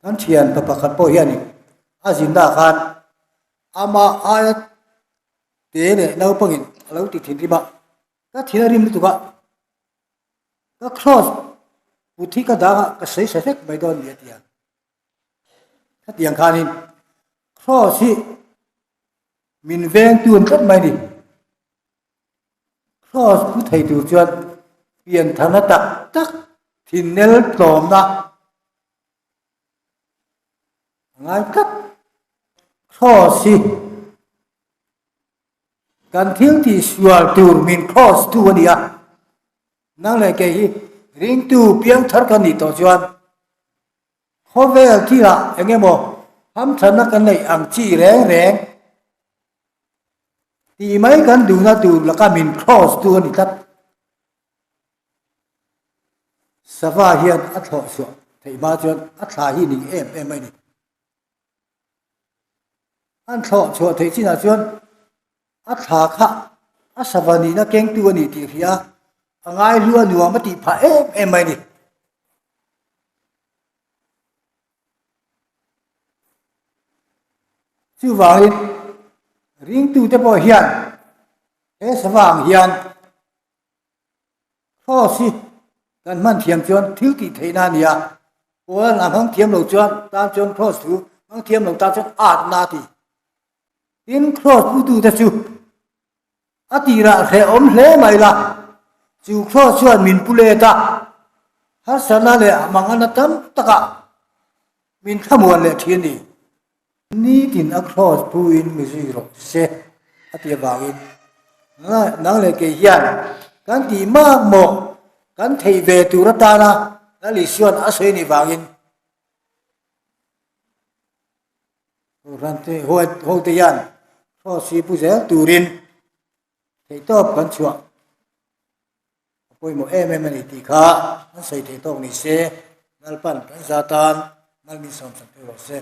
Kan thian pa pakhat pawh hianin a zinna ah khan ama aia te leh naupangin a lo ti thinrim a, ka thin a rim lutuk a, ka cross put hi ka dang a ka sawi sa hlek mai dawn ni a ti a. Khatiang khanin cross hi min veng tun tlat mai a ni. Cross pu thei tur chuan pian tharna tak tak thinel tlawmna a ngai tlat. Cross hi kan thil tih sual tur min cross tu a ni a. Nang leh kei hi ringtu piangthar kan nih tawh chuan khawvel thilah eng emaw hamthanna kan neih ang chi reng reng tih mai kan duhna tur laka min cross tu a ni tlat. Sava hian a thlawh chhuah theih hma chuan a thla hi ning em em mai a ni. An thlawh chhuah theih chinah chuan A thla kha a sava nihna kengtu a ni tih hria a ngaihlu a nuam a tih phah em em mai a ni. Chuvangin ringtute pawh hian he sava ang hian Cross hi kan hman thiam chuan thil tih theihna a ni a, Paul-a'n a hmang thiam lo chuan tan chuan cross thu hmang thiam lo tan chuan atna a ti. Tin, cross putute chu a tirah hrehawm hle mai la, chu cross chuan min pu let a, harsatna leh manganna tam takah min thlamuan leh thin a ni. Nitin a cross puin mi zui rawh se a ti avangin nang leh kei hian kan tih mak maw kan theih ve tur atana Lal Isua'n a sawi nih vangin Kohhran te hote hian cross hi pu zel turin theihtawp kan chhuah a pawimawh em em a ni tih kha an sawi theih tawk ni se, Lalpan kan za tan Malmin sawmsak thei rawh se.